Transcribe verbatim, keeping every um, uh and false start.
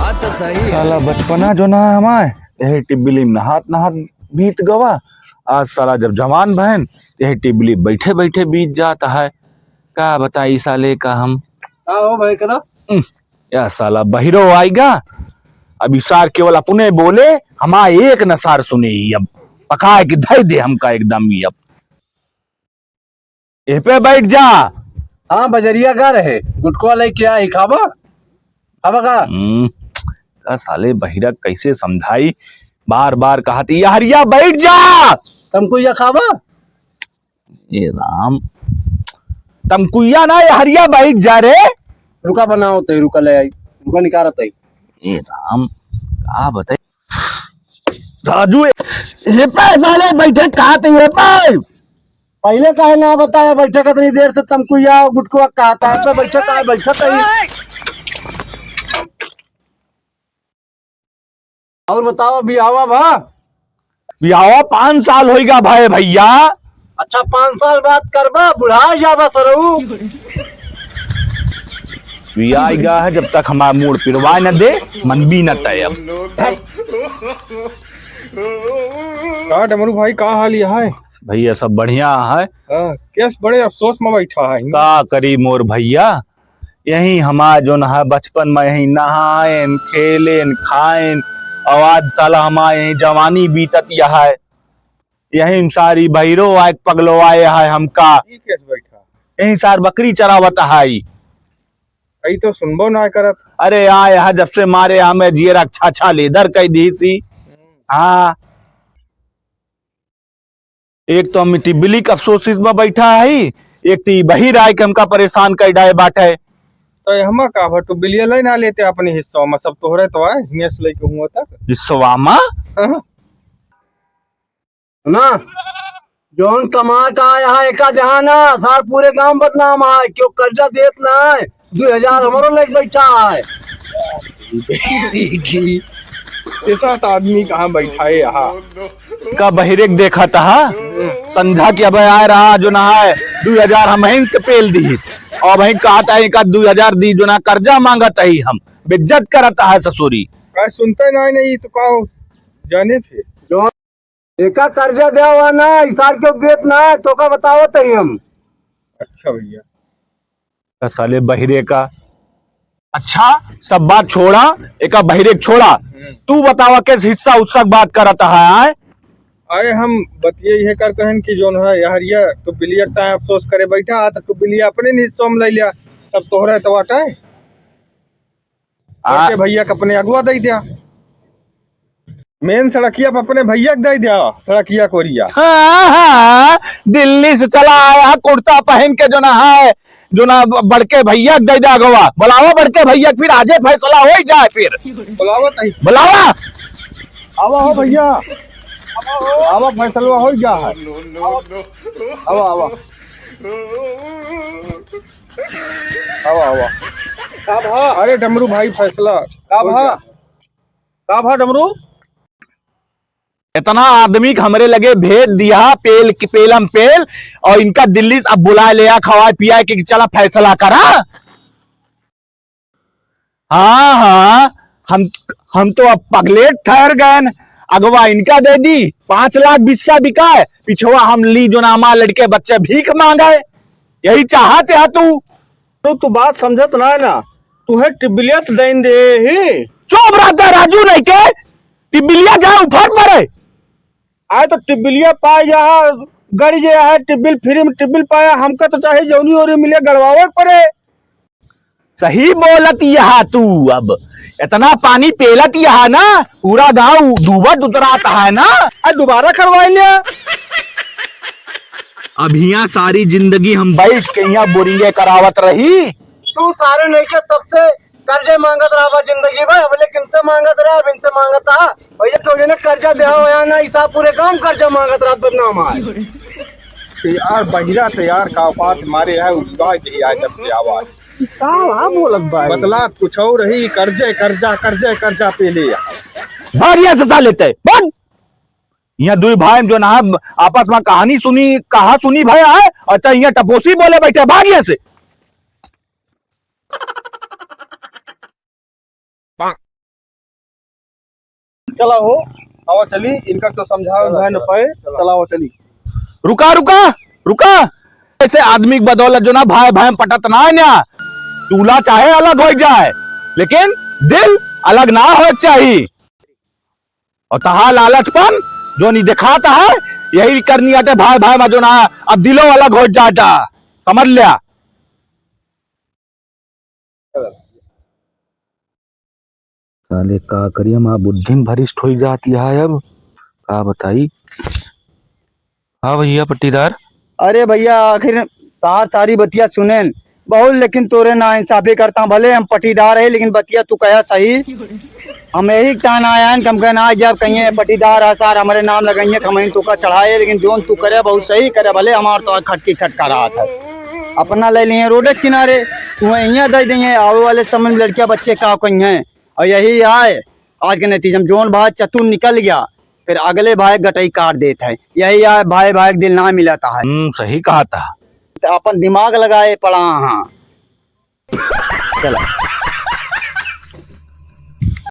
बात तो सही है। साला बचपना जो ना हमार, यही टिबिली में नहात नहात बीत गवा। आज साला जब जवान भएन, यही टिबिली बैठे बैठे बीत जात है। का बताई साले का हम। का हो भाई करा? उम, या साला बहिरो आइगा। अब ई सार केवल अपने बोले, हमार एक न सार सुने ही। अब पकाए के धइ दे हमका एकदम ही अब। एह पे बैठ जा। हाँ, बजरिया का रहे, गुटकवा लेके आई, खाबा? खाबा का? हम्म, का साले बहिरा कैसे समझाई, बार बार कहत ही, "यहरिया बैठ जा।" तमकुइया खाबा? ए राम, तमकुइया ना, यहरिया बैठ जा रे। रुका बनाओ तई, रुका ले आई, रुका निकारत आई। ए राम, का बताई? राजू, ए पे साले बैठे कहा थे, ए पे? पहिले काहे ना बताया, बैठे कतनी देर से तमकुइया गुटकुआ कहत है, ए पे बैठे काहे बैठत है? और बतावा, बियाहवा भा? बियाहवा पाँच साल होइगा भए भइया। अच्छा, पाँच साल बाद करबा, बुढ़ा जाबा सरऊ। बियाह आइगा है, जब तक हमार मूड़ पिरवाए न दे, मन भी न तय अब। का डमरू भाई, का हाल है? भइया, सब बढ़िया है। हाँ, केस बड़े अफसोस में बैठा है। का करी मोर भइया, यही हमार जोन है बचपन में यही नहाएन, खेलेन, खाएन, और आज साला हमार यही जवानी बीतत यह है। यही सारी बहिरो आए पगलो आए है हमका। ई केस बैठा? यही सार बकरी चरावत है। ई तो सुनबो ना करत। अरे आए है जब से मारे हमें जियर अच्छा अच्छा लेदर कह दी सी। हाँ। एक तो हम टिबिली के अफसोसिस में बैठा है, एक टी बहिर आए के हमका परेशान कर डाए बाटे। तो हमा का भा, टिबिलिया ले ना लेते अपने हिस्सा में, सब तोहरे तो आए, हियां से लेके हुआ तक। हिस्सा मा? हाँ। ना, जौन कमा का आया है, एका जहाँ ना, सार पूरे गांव बदनाम है, क्यों कर्जा देत ना है, दो हजार हमरो लेके बैठा है। ऐसा तो आदमी कहाँ बैठा है यहाँ? का बहिरे के देखत हा? संझा के अबे आए रहा जो ना है, दो हजार हम हिंद के पेल दीस। और वहीं कहत है, का दो हजार दी जो ना कर्जा मांगत ही हम। बेइज्जत करत है ससुरी। का सुनते नहीं, नहीं तो का हो? जाने फिर। जो एका कर्जा देवा ना, इसार के देत ना, तो का बतावत ही हम। अच्छा भइया। का साले बहिरे का। अच्छा, सब बात छोड़ा, एका बहिरे के छोड़ा। हम्म। तू बतावा, किस हिस्सा उत्सा के बात करत है, आय? अरे, हम बतिये इहे करते हैं कि जौन है, यहरिया टिबिलिया का अफसोस करे बैठा, आ तो टिबिलिया अपने हिस्सों में ले लिया, सब तोहरे तो बाटे। आ बड़के भइया के अपने अगुआ दे दिया। मेन सड़किया पे अपने भइया के दे दिया, सड़किया कोरिया। हाँ, हाँ, दिल्ली से चला आया है कुर्ता पहन के जो ना है, जो ना ब-, बड़के भइया के दे दिया अगुआ। बुलावा बड़के भइया के, फिर आजे फैसला हो ही जाए फिर। बुलावा तई। बुलावा। आवा हो भइया। आवा फैसला हो ही गया है। आवा, आवा। आवा, आवा। का भा? अरे डमरू भाई, फैसला का हो भा? गया। का भा डमरू? इतना आदमी के हमरे लगे भेज दिया, पेल की पेलम पेल, और इनका दिल्ली से अब बुलाए ले आ, खवाए पियाए के चला फैसला करा। हाँ, हाँ, हम, हम तो अब पगलेट ठहर गए न। अगवा इनका दे दी, पाँच लाख बिस्सा बिकाए, पिछवा हम ली जो नामा लड़के बच्चे भीख मांगे। यही चाहत है तू? तो तू बात समझत ना है ना, तू है टिबिलिया तो देन दे ही। चुप रहता राजू नहीं के, टिबिलिया जाए उफर पड़े। आए तो टिबिलिया पाए जहाँ गड़ी जे है, टिबिल फ्री में टिबिल पाया, हमका तो चाहे जौनी ओरी मिले गड़वावे के पड़े। सही बोलत यहा तू, अब इतना पानी पेलत यहा ना, पूरा गांव डूबत उतरात है ना। आ, दोबारा करवाई लिया। अब हियां सारी जिंदगी हम बैठ के हियां बोरिंगे करावत रही। तू सारे नहीं के तब से कर्जे मांगत रहबा जिंदगी भर, अब ले किनसे मांगत रहा, अब इनसे मांगत रहा। भैया तो ने कर्जा देहा होया ना, इसा पूरे गांव कर्जा मांगत रहत बदनाम है। तो यार बहिरा तो यार का औकात मारे है, उठा के ही आए जब से आवाज। का बोलत बा? बतला कुछ और रही, कर्जे कर्जा, कर्जे कर्जा पे ले। भाग यहाँ से साले तय, भाग। यहाँ दुई भाई जो ना आपस में कहानी सुनी, कहा सुनी भाई आए, और तय यहाँ टपोसी बोले बैठे, भाग यहाँ से। चला हो, आवा चली, इनका तो समझावे चला, उमझावे न चला, पाए, चला। चला आवा चली। रुका, रुका, रुका। ऐसे आदमी के बदौलत जो ना भाई भाई में पटत ना है ना, दूल्हा चाहे अलग होइ जाए, लेकिन दिल अलग ना होइ चाहिए। और तहा लालचपन जो नहीं दिखाता है, यही करनी आटे भाई भाई में जो ना, अब दिलो अलग होइ जाता, समझ लिया। साले का करिए, हमार बुद्धिन भरिष्ठ होइ जाती है अब, का बताई। हाँ भइया पट्टीदार। अरे भइया, आखिर तार सारी बतिया सुनेन बहुत, लेकिन तोरे नाइंसाफी करता। भले हम पट्टीदार है, लेकिन बतिया तू कहा सही। हम यही तान आया है कि हम कहना आज जब कहिए पट्टीदार है सार, हमरे नाम लगाइए, कमाइन तू का चढ़ाए, लेकिन जोन तू करे बहुत सही करे। भले हमार तो खटकी खटका रहा था, अपना ले लिए रोड के किनारे, तू यहाँ दे देंगे, आवे वाले समय में लड़कियाँ बच्चे का कहीं हैं। और यही आए आज के नतीजे में, जोन भाई चतुर निकल गया, फिर अगले भाई गटई काट देत है। यही आए भाई भाई के दिल ना मिलता है। हम्म, सही कहा था। तो अपन दिमाग लगाए पड़ा हाँ। चला।